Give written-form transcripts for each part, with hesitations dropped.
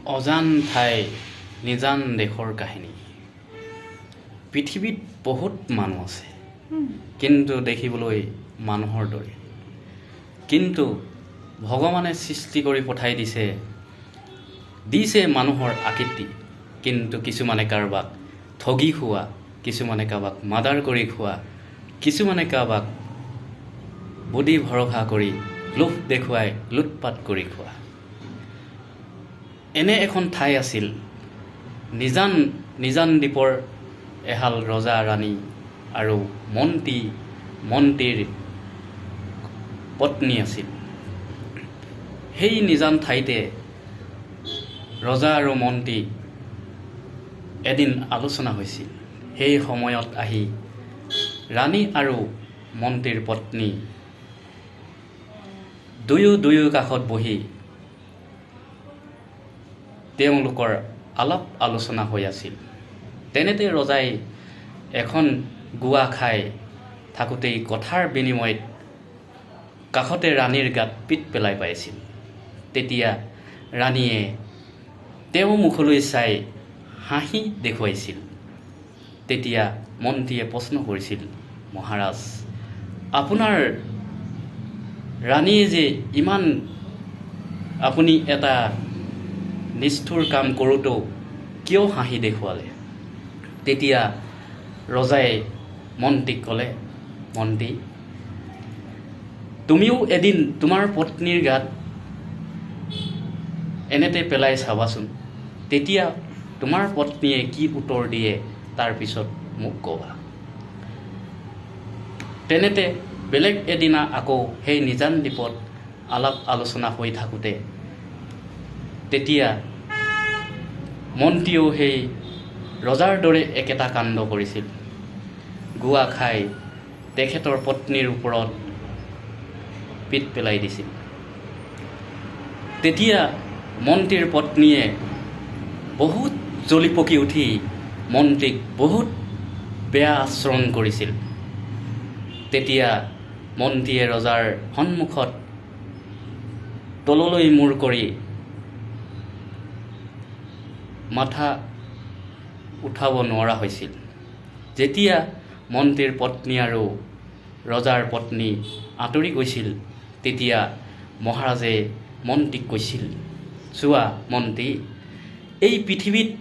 অজান ঠাই, নিজান দেশৰ কাহিনী। পৃথিৱীত বহুত মানুহ আছে, কিন্তু দেখিবলৈ মানুহৰ দৰে। কিন্তু ভগৱানে সৃষ্টি কৰি পঠাই দিছে দিছে মানুহৰ আকৃতি, কিন্তু কিছুমানে কাৰোবাক ঠগি খোৱা, কিছুমানে কাৰোবাক মাৰ্ডাৰ কৰি খোৱা, কিছুমানে কাৰোবাক বুদ্ধি ভৰসা কৰি লোভ দেখুৱাই লুটপাত কৰি খোৱা। এনে এখন ঠাই আছিল নিজান। নিজান দ্বীপৰ এহাল ৰজা ৰাণী আৰু মন্ত্ৰী, মন্ত্ৰীৰ পত্নী আছিল। সেই নিজান ঠাইতে ৰজা আৰু মন্ত্ৰী এদিন আলোচনা হৈছিল। সেই সময়ত আহি ৰাণী আৰু মন্ত্ৰীৰ পত্নী দুয়ো দুয়ো কাষত বহি তেওঁলোকৰ আলাপ আলোচনা হৈ আছিল। তেনেতে ৰজাই এখন গোৱা খাই থাকোঁতেই কথাৰ বিনিময়ত কাষতে ৰাণীৰ গাত পিত পেলাই পাইছিল। তেতিয়া ৰাণীয়ে তেওঁৰ মুখলৈ চাই হাঁহি দেখুৱাইছিল। তেতিয়া মন্ত্ৰীয়ে প্ৰশ্ন কৰিছিল, "মহাৰাজ, আপোনাৰ ৰাণীয়ে যে ইমান আপুনি এটা নিষ্ঠুৰ কাম কৰোঁতেও কিয় হাঁহি দেখুৱালে?" তেতিয়া ৰজাই মন্ত্ৰীক ক'লে, "মন্ত্ৰী, তুমিও এদিন তোমাৰ পত্নীৰ গাত এনেতে পেলাই চাবাচোন। তেতিয়া তোমাৰ পত্নীয়ে কি উত্তৰ দিয়ে, তাৰপিছত মোক ক'বা।" তেনেতে বেলেগ এদিনা আকৌ সেই নিজান দ্বীপত আলাপ আলোচনা হৈ থাকোঁতে তেতিয়া মন্ত্ৰীয়েও সেই ৰজাৰ দৰে একেটা কাণ্ড কৰিছিল। গোৱা খাই তেখেতৰ পত্নীৰ ওপৰত পিত পেলাই দিছিল। তেতিয়া মন্ত্ৰীৰ পত্নীয়ে বহুত জ্বলি পকি উঠি মন্ত্ৰীক বহুত বেয়া আচৰণ কৰিছিল। তেতিয়া মন্ত্ৰীয়ে ৰজাৰ সন্মুখত তললৈ মূৰ কৰি মাথা উঠাব নোৱাৰা হৈছিল। যেতিয়া মন্ত্ৰীৰ পত্নী আৰু ৰজাৰ পত্নী আঁতৰি গৈছিল, তেতিয়া মহাৰাজে মন্ত্ৰীক কৈছিল, "চোৱা মন্ত্ৰী, এই পৃথিৱীত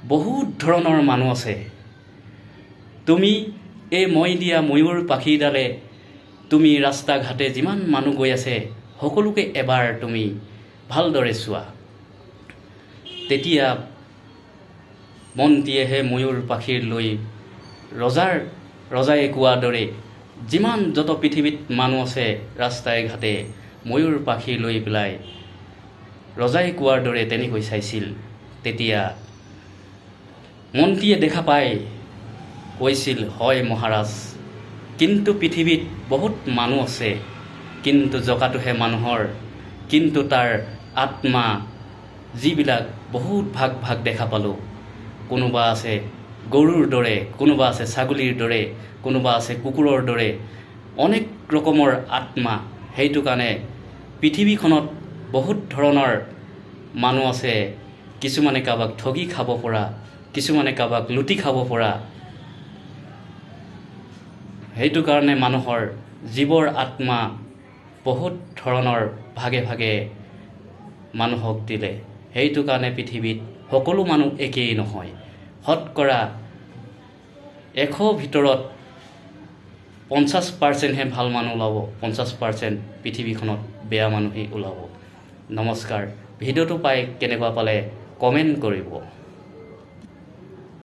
বহুত ধৰণৰ মানুহ আছে। তুমি এই মই দিয়া ময়ূৰ পাখিডালে তুমি ৰাস্তা ঘাটে যিমান মানুহ গৈ আছে, সকলোকে এবাৰ তুমি ভালদৰে চোৱা।" তেতিয়া মন্ত্ৰীয়েহে ময়ূৰ পাখিৰ লৈ ৰজাই কোৱাৰ দৰে যিমান যত পৃথিৱীত মানুহ আছে, ৰাস্তাই ঘাটে ময়ূৰ পাখি লৈ পেলাই ৰজাই কোৱাৰ দৰে তেনেকৈ চাইছিল। তেতিয়া মন্ত্ৰীয়ে দেখা পাই কৈছিল, "হয় মহাৰাজ, কিন্তু পৃথিৱীত বহুত মানুহ আছে, কিন্তু জঁকাটোহে মানুহৰ, কিন্তু তাৰ আত্মা যিবিলাক বহুত ভাগ ভাগ দেখা পালোঁ। কোনোবা আছে গৰুৰ দৰে, কোনোবা আছে ছাগলীৰ দৰে, কোনোবা আছে কুকুৰৰ দৰে, অনেক ৰকমৰ আত্মা। সেইটো কাৰণে পৃথিৱীখনত বহুত ধৰণৰ মানুহ আছে। কিছুমানে কাৰোবাক ঠগি খাব পৰা, কিছুমানে কাৰোবাক লুটি খাব পৰা। সেইটো কাৰণে মানুহৰ জীৱৰ আত্মা বহুত ধৰণৰ ভাগে ভাগে মানুহক দিলে। সেইটো কাৰণে পৃথিৱীত সকলো মানুহ একেই নহয়। শতকৰা 100 ভিতৰত 50%হে ভাল মানুহ ওলাব, 50% পৃথিৱীখনত বেয়া মানুহেই ওলাব।" নমস্কাৰ। ভিডিঅ'টো পাই কেনেকুৱা পালে কমেণ্ট কৰিব।